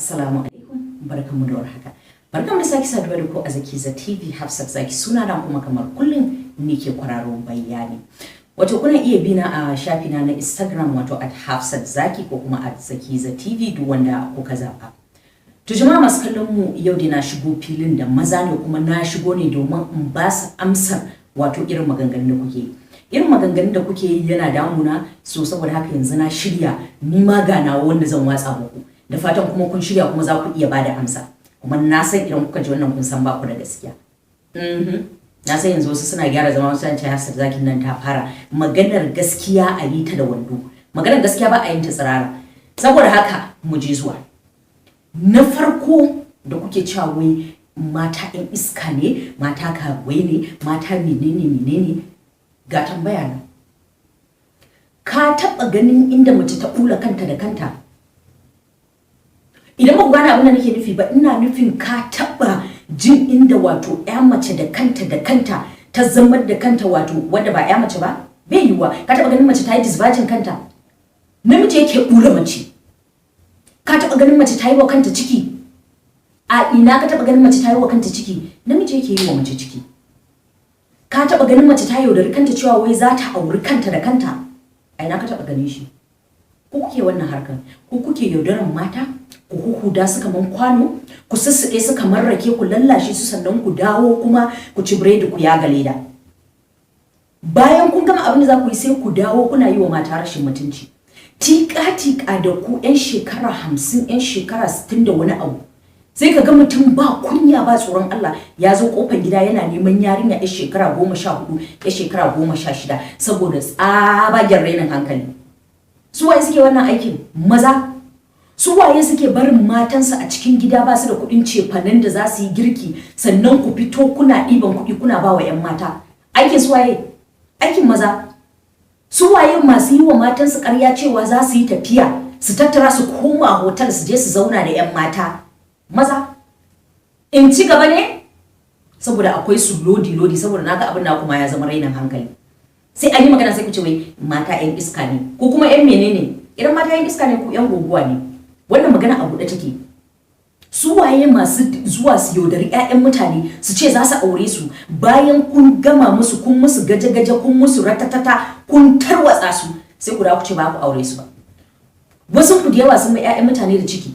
Assalamu alaikum, barkanmu da warhaka. Barkanmu da sake saduwa da ku a Zakiza TV. Hafsat Zaki suna na, kuma kamar kullum ni ke kwararo bayani. Wato kuna iya bina a shafina na Instagram, wato @HafsatZaki ko kuma @ZakizaTV, duk wanda kuka zaba. To jama'a masu kallon mu, yau dai na shigo filin da maza ne, kuma na shigo ne domin in ba su amsar wato irin maganganun da kuke yi. Irin maganganun da kuke yi yana damuna, so saboda haka yanzu na shirya ni ma ga nawa wanda zan watsa muku. Da fatan kuma kun shirya kuma za ku iya bada amsa. Kuma na san idan kuka ji wannan, kun san ba ku da gaskiya. Na san yanzu wasu suna gyara zama, wasu ce Hafsat Zakin nan ta fara maganar gaskiya, a yi ta da wando. Maganar gaskiya ba a yin ta tsirara. Saboda haka mu je zuwa. Na farko da kuke cewa wai mata 'yan iska ne, mata karuwai ne, mata menene menene, ga tambaya na. Ka taɓa ganin inda mace ta ɓula kanta da kanta? Idan ba ku gane abin da nake nufi ba, ina nufin ka taɓa jin inda wato 'ya mace da kanta da kanta ta zamar da kanta, wato wadda ba 'ya mace ba? Bai yiwuwa. Ka taɓa ganin mace ta yi disvirgin kanta? Namiji yake ɓula mace. Ka taɓa ganin mace ta yi wa kanta ciki? A ina ka taɓa ganin mace ta yi wa kanta ciki? Namiji yake yi wa mace ciki. Ka taɓa ganin mace ta yaudari kanta cewa wai za ta auri kanta da kanta? A ina ka taɓa ganin shi? Ku kuke wannan harkar, ku kuke yaudaran mata, ku huhuda su kaman kwano, ku sussuɗe su kamar rake, ku lallashe su, sannan ku dawo kuma ku ci biredi ku yaga leda. Bayan kun gama abin da za ku yi, sai ku dawo kuna yi wa mata rashin mutunci. Tika-tika da ku 'yan shekara 50, 'yan shekara 60 da wani abu, sai ka ga mutum ba kunya ba tsoron Allah ya zo kofar gida yana neman yarinya 'yan shekara 14, 'yan shekara 16, saboda tsabagen rainin hankali. Su waye suke wannan aikin? Maza. Su waye suke barin matansu a cikin gida ba su da kuɗin cefanen da za su yi girki, sannan ku fito kuna ɗiban kuɗi kuna ba wa 'yan mata? Aikin su waye? Aikin maza. Su waye masu yi wa matansu ƙarya cewa za su yi tafiya, su tattara su koma hotel su je su zauna da 'yan mata? Maza. In ci gaba ne, saboda akwai su lodi lodi, saboda naga abin na kuma ya zama rainin hankali. Sai an yi magana sai ku ce wai mata 'yan iska ne, ko kuma 'yan menene. Idan mata 'yan iska ne, ku 'yan guguwa ne. Wannan magana a buɗe take. Su waye masu zuwa su yaudari 'ya'yan mutane su ce za su aure su, bayan kun gama musu, kun musu gaje-gaje, kun musu ratatata, kun tarwatsa su, sai ku dawo ku ce ba ku aure su ba? Wasu ku da yawa sun ma 'ya'yan mutane da ciki.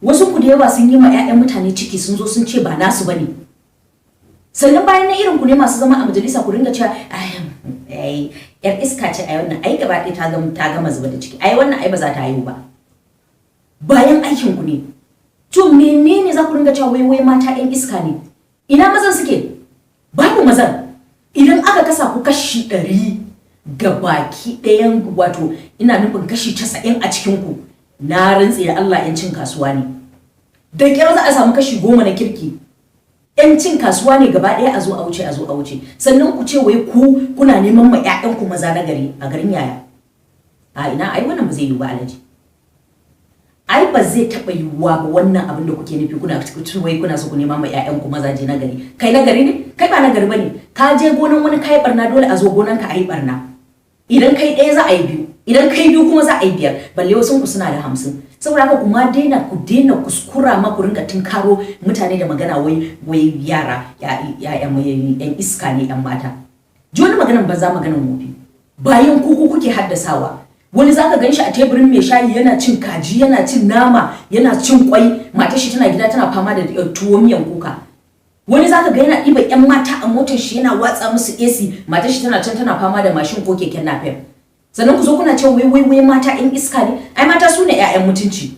Wasu ku da yawa sun yi ma 'ya'yan mutane ciki, sun zo sun ce ba nasu bane. Sannan bayan na irin ku ne masu zama a majalisa ku dinga cewa ai yar iska ce, ai wannan ai gaba ɗaya ta gama zuba da ciki, ai wannan ai ba za ta haihu ba. Bayan aikin ku ne. To menene za ku dinga cewa wai wai mata yan iska ne? Ina mazan suke? Babu mazan. Idan aka kasa ku kashi 100 ga baki ɗayan, wato ina nufin kashi 90 a cikin ku, na rantse da Allah 'yan cin kasuwa ne. Da kyar za a samu kashi 10 na kirki. 'Yan cin kasuwa ne gaba ɗaya, a zo a wuce, a zo a wuce. Sannan ku ce wai ku kuna neman ma 'ya'yanku maza na gari. A garin yaya? A ina? Ai wannan ba zai yiwu ba, alhaji. Ai ba zai taɓa yiwuwa ba wannan abin da kuke nufi. Kuna wai kuna so ku nema ma 'ya'yanku mazaje na gari. Kai na gari ne? Kai ba na gari bane. Ka je gonan wani kai barna, dole a zo gonan ka a yi barna. Idan kai ɗaya, za a yi biyu. Idan kai biyu kuma, za a yi biyar, balle wasu ku suna da 50. Saboda haka kuma daina, ku daina kuskura ma ku rinka tunkaro mutane da magana wai wai yara yan iska ne, yan mata. Ji wani maganan banza, maganan wofi, bayan ku kuke haddasawa. Wani zaka gan shi a teburin mai shayi yana cin kaji, yana cin nama, yana cin kwai, matar shi tana gida tana fama da tuwo miyan kuka. Wani zaka ga yana ɗiba yan mata a motar shi, yana watsa musu AC, matar shi tana can tana fama da mashin ko keken napep. Sannan ku zo kuna cewa wai wai wai mata yan iska ne. Ai mata su ne 'ya'yan mutunci.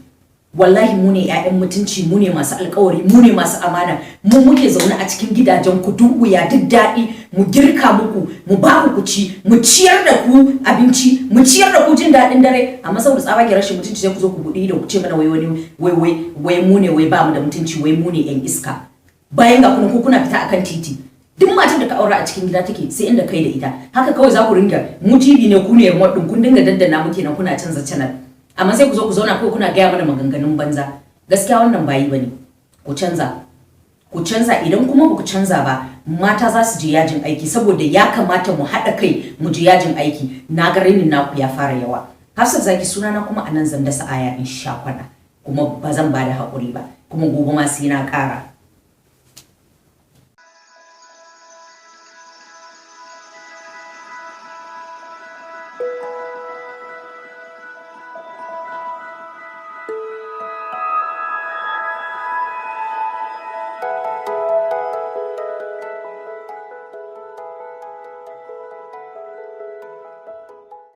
Wallahi mu ne 'ya'yan mutunci, mu ne masu alkawari, mu ne masu amana. Mu muke zaune a cikin gidajen ku, duk wuya duk daɗi mu girka muku, mu ba ku ku ci, mu ciyar da ku abinci, mu ciyar da ku jin daɗin dare. Amma saboda tsabagen rashin mutunci, sai ku zo ku buɗe da ku ce mana wai wani wai wai wai mu ne wai ba mu da mutunci, wai mu ne 'yan iska, bayan ga kuna ku kuna fita akan titi. Duk matar da ka aura a cikin gida take, sai inda kai da ita. Haka kawai za ku ringa mu TV ne, ku ne remote din, kun dinga daddana muke nan kuna canza channel. Amma sai ku zo ku zauna kawai kuna gaya mana maganganun banza. Gaskiya wannan bayi bane. Ku canza, ku canza. Idan kuma ba ku canza ba, mata za su je yajin aiki, saboda ya kamata mu haɗa kai mu je yajin aiki. Na ga rainin naku ya fara yawa. Hafsat Zaki sunana, kuma anan zan dasa aya in sha kwana. Kuma ba zan ba da haƙuri ba, kuma gobe ma sai na ƙara.